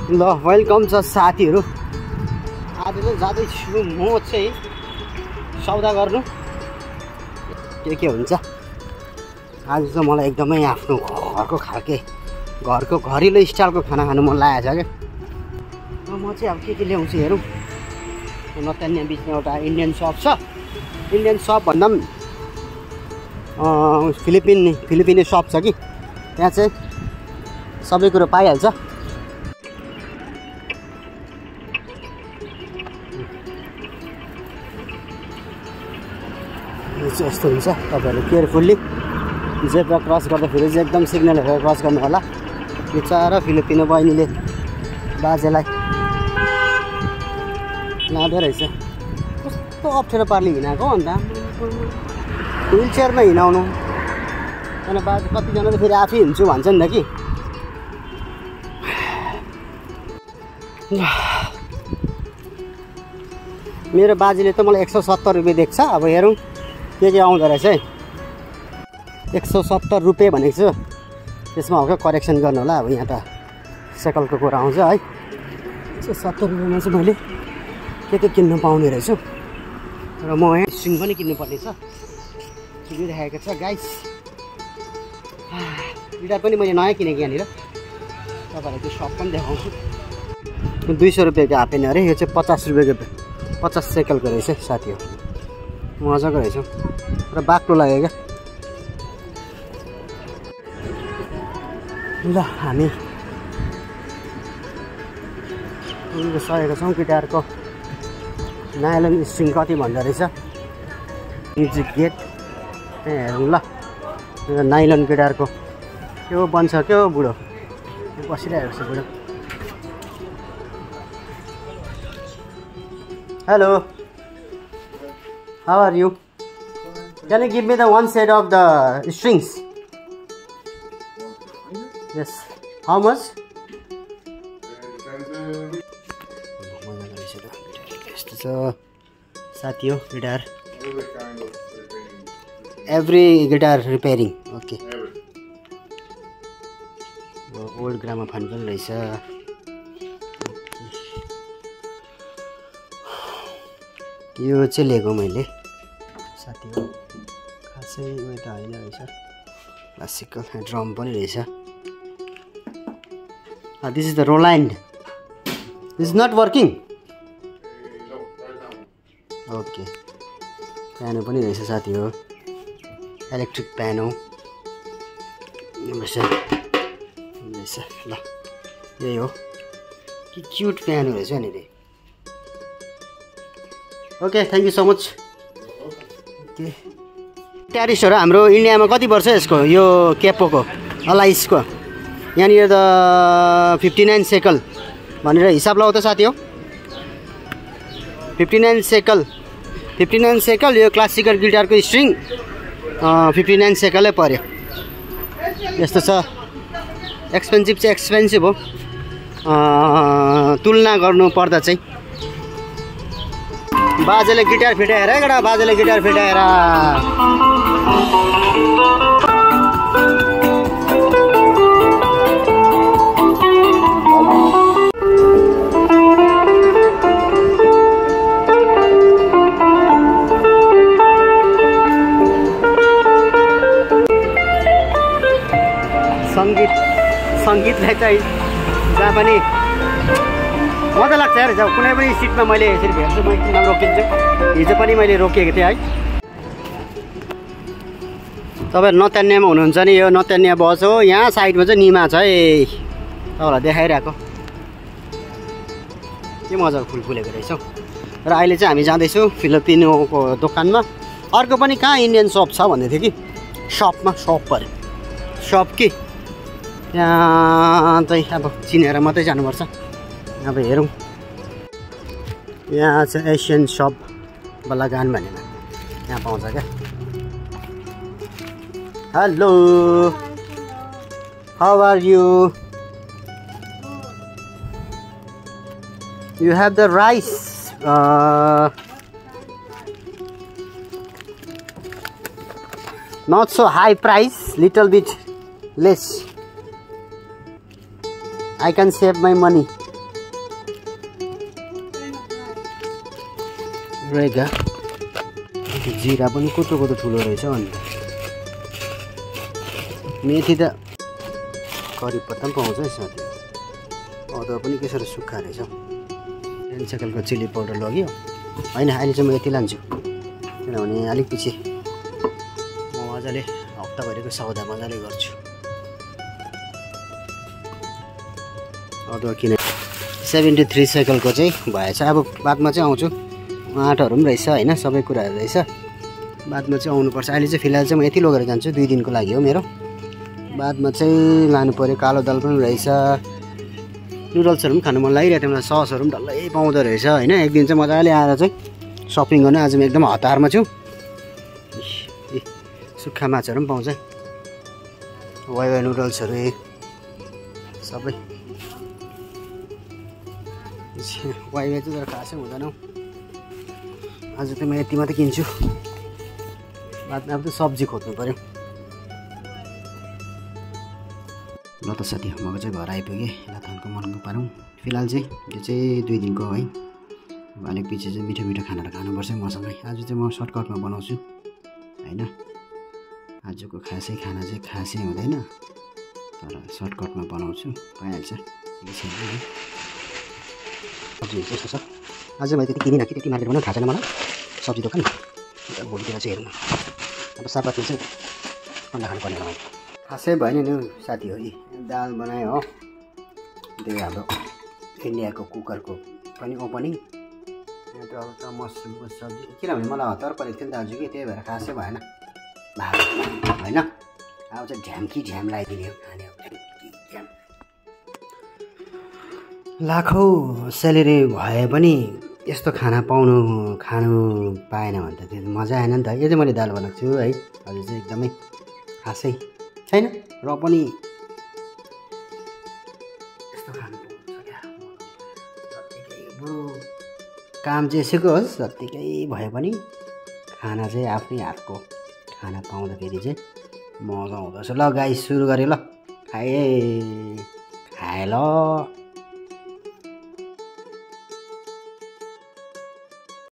ल वेलकम छ साथीहरू। आज चाहिँ जाँदैछु म चाहिँ सौदा गर्नु के हुन्छ। आज चाहिँ मलाई एकदमै आफ्नो घरको खालके घरिलो स्टाइलको खाना खानु मन लागेको छ क्या। म चाहिँ अब के ल्याउँछु हेरौँ। नतान्ने बिचमा एउटा इन्डियन सप छ। इन्डियन सप भन्दा पनि फिलिपिनी सप छ कि त्यहाँ चाहिँ सबै कुरो पाइहाल्छ। यस्तो हुन्छ, तपाईँहरू केयरफुल्ली जेब्रा क्रस गर्दाखेरि चाहिँ एकदम सिग्नल हेरेर क्रस गर्नु होला। बिचरा फिलिपिनो बहिनीले बाजेलाई लाँदो रहेछ। कस्तो अप्ठ्यारो पारले हिँडाएको अन्त व्हिल चेयरमा हिँडाउनु। अनि बाजे कतिजना त फेरि आफै हिँड्छु भन्छ नि त कि। मेरो बाजेले त मलाई 170 रुपियाँ देख्छ। अब हेरौँ के आउँदो रहेछ है। 170 रुपियाँ भनेको छु, त्यसमा हल्का करेक्सन गर्नु होला। अब यहाँ त सेकलको कुरा आउँछ है। 170 रुपियाँमा चाहिँ मैले के किन्नु पाउने रहेछु। र म यहाँ स्ट्रिङ पनि किन्नुपर्ने छ। किनिरहेको छ गाइस। गिटार पनि मैले नयाँ किनेको यहाँनिर। तपाईँलाई त्यो सप पनि देखाउँछु। 200 रुपियाँको हापेन अरे। यो चाहिँ 50 रुपियाँको 50 सेकलको रहेछ साथी हो। मजाको रहेछ र बाक्लो लाग्यो क्या। ल हामी सकेको छौँ। गिटारको नाइलन स्ट्रिङ कति भन्दो रहेछ। म्युजिक गेट त्यहाँ हेरौँ ल। यो नाइलन गिटारको के हो बन्छ के हो बुढो बसिरहेको छ बुढो। Hello, how are you? Can you give me the one set of the strings? Yes. How much? यस्तो छ साथी हो guitar. Every guitar repairing. Okay. Old gramophone पनि रहेछ। यो चाहिँ लिएको मैले साथी हो। खासै उयो त होइन रहेछ। क्लासिकल ड्रम पनि रहेछ। This is the Roland. This is not working. Okay, piano पनि रहेछ साथी हो। इलेक्ट्रिक पियानो रहेछ। ल यही हो कि क्युट पियानो रहेछ नि रे। Okay, thank you so much. ट्यारिसहरू हाम्रो इन्डियामा कति पर्छ यसको? यो केपोको अलाइसको यहाँनिर त 59 सेकल भनेर हिसाब लगाउ त साथी हो। 59 सेकल। 59 सेकल। यो क्लासिकल गिटारको स्ट्रिङ 59 सेकलै पर्यो। यस्तो छ। एक्सपेन्सिभ चाहिँ एक्सपेन्सिभ हो तुलना गर्नु पर्दा चाहिँ। बाजेले गिटार फिटाएर एउटा बाजेले गिटार फिटाएर सङ्गीतलाई चाहिँ जहाँ पनि मजा लाग्छ यार। जब कुनै पनि सिटमा मैले यसरी भेट्छु म किन रोकिन्छु। हिजो पनि मैले रोकिएको थिएँ है। तपाईँहरू नतान्यामा हुनुहुन्छ नि, यो नतान्या बस हो। यहाँ साइडमा चाहिँ निमा छ है, तपाईँलाई देखाइरहेको। के मजाको फुल फुलेको रहेछ। र अहिले चाहिँ हामी जाँदैछौँ फिलिपिनोको दोकानमा। अर्को पनि कहाँ इन्डियन सप छ भन्दै थियो कि। सपमा सप पऱ्यो सप कि त्यहाँ चाहिँ अब चिनेर मात्रै जानुपर्छ। अब हेरौँ। यहाँ चाहिँ एसियन सप बल्लागान भनेर यहाँ पाउँछ क्या। Hello, how are you? You have the rice. Not so high price, little bit less. I can save my money. रेगा जिरा पनि कस्तो ठुलो रहेछ अन्त मेथी त करी पत्ता पनि पाउँछ है साथी अदुवा पनि कसरी सुक्खा रहेछ 10 सेकन्डको चिली पाउडर लग्यो हैन अहिले चाहिँ म यति लान्छु किनभने अलिक पछि म मजाले हप्ताभरिको सौदा मजाले गर्छु अदुवा किन 73 साइकलको चाहिँ भएछ अब बादमा चाहिँ आउँछु आँटहरू पनि रहेछ हैन सबै कुराहरू रहेछ बादमा चाहिँ आउनुपर्छ अहिले चाहिँ फिलहाल चाहिँ म यति लगेर जान्छु 2 दिनको लागि हो मेरो बादमा चाहिँ लानु पर्यो कालो दाल पनि रहेछ नुडल्सहरू पनि खानु मन लागिरहेको थियो मलाई ससहरू पनि डल्लै पाउँदो रहेछ हैन एक दिन चाहिँ मजाले आएर चाहिँ सपिङ गर्न आज म एकदम हतारमा छु सुक्खा माछाहरू पनि पाउँछ वाइ नुडल्सहरू सबै वाइ चाहिँ तर खासै हुँदैन आज त म यति मात्रै किन्छु बादमा अब त सब्जी खोज्नु पर्यो ल त साथी म चाहिँ घर आइपुगेँ लाथनको मनको पारौँ फिलहाल चाहिँ यो चाहिँ 2 दिनको है अलिक पछि चाहिँ मिठो मिठो खानाहरू खानुपर्छ मसँगै आज चाहिँ म सर्टकटमा बनाउँछु हैन आजको खासै खाना चाहिँ खासै हुँदैन तर सर्टकटमा बनाउँछु भइहाल्छ सब्जी यस्तो छ आज मैले त्यति किनिनँ कि त्यति मार्केट बनाउनु थाहा छैन मलाई सब्जी दोकान भोलितिर चाहिँ हेर्नु अब सापातिर चाहिँ अन्डा खानु पर्ने मलाई खासै भएन नि साथी हो दाल बनायो हो त्यही हाम्रो इन्डियाको कुकरको पनि ओपनिङ यहाँ त अब त मसरुमको सब्जी किनभने मलाई हतार परेको थियो नि दाजु कि त्यही भएर खासै भएन भात होइन अब चाहिँ झ्याम्की झ्याम लगाइदिने हो खाने हो झ्याम लाखौँ स्यालेरी भए पनि यस्तो खाना खानु पाएन भने त त्यो मजा आएन नि त यो चाहिँ मैले दाल बनाएको छु है हजुर चाहिँ एकदमै खासै छैन र पनि यस्तो खानु पाउँछ क्या जत्तिकै बरु काम चाहिँ यसैको होस् जत्तिकै भए पनि खाना चाहिँ आफ्नै हातको खाना पाउँदाखेरि चाहिँ मजा आउँदो रहेछ ल गाइस सुरु गरेँ ल खाए ल